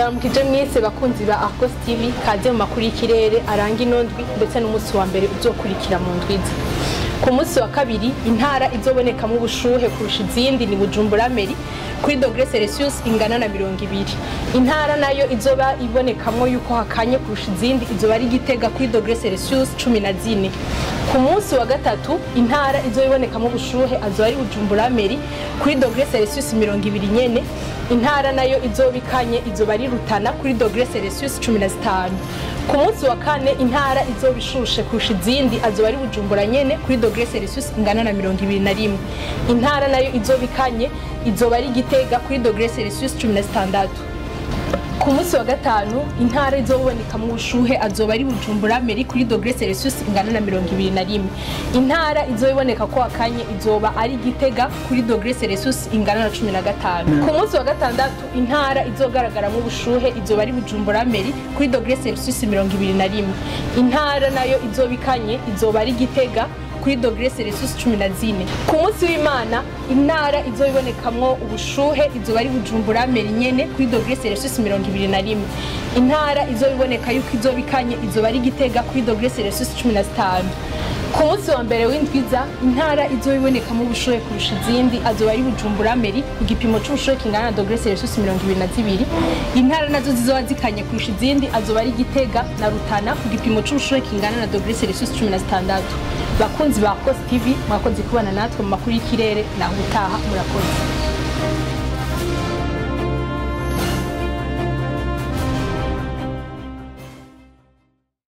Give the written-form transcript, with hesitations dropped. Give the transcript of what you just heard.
Ndaramukije mwese bakunzi ba Arcos TV, kaze mu makuru y'ikirere aranga ino ndwi ndetse n'umunsi wa mbere uzokurikira mu ndwiza. Ku munsi wa kabiri, intara izobonekamo ubushuhe kurusha izindi ni Bujumbura Mairie kuri degré Celsius ingana na 20. Intara nayo izoba ibonekamwo yuko hakanye kurusha izindi izoba ari Gitega kuri degré Celsius 14. Ku munsi wa gatatu, intara izoba ibonekamo ubushuhe azoba ari Bujumbura Mairie kuri degré Celsius 20 nyene. Intara nayo izoba ikanye izoba ari Rutana kuri degré Celsius 15. Ku munsi wa kane, intara izoba ishushe kurusha izindi azoba ari Bujumbura nyene kuri degré Celsius ingana na 21. Intara nayo izoba ikanye izoba ari Gitega kuri degré Celsius 16. Ku munsi wa gatanu, intara izobonekamo ubushuhe azoba ari Bujumbura Mairie kuri degré Celsius ingana na 21. Intara izoboneka ko hakanye izoba ari Gitega kuri degré Celsius ingana na 15. Ku munsi wa gatandatu, intara izogaragaramwo ubushuhe izoba ari Bujumbura Mairie kuri degré Celsius 21. Intara nayo izoba ikanye izoba ari Gitega kuri degré Celsius 14. Ku munsi w'Imana, intara izobibonekamwo ubushuhe izoba ari Bujumbura Mairie nyene kuri degré Celsius 21. Intara izobiboneka yuko izoba ikanye izoba ari Gitega kuri degré Celsius 15. Ku munsi wa mbere w'indwiza, intara izobibonekamo ubushuhe kurusha izindi azoba ari Bujumbura Mairie ku gipimo c'ubushuhe kingana na degré Celsius 22. Intara nazo zizoba zikanye kurusha izindi azoba ari Gitega na Rutana ku gipimo c'ubushuhe kingana na degré Celsius 16. Bakunzi ba Arcos TV, mwakoze kubana natwe mu makuru y'ikirere. Naho utaha, murakoze.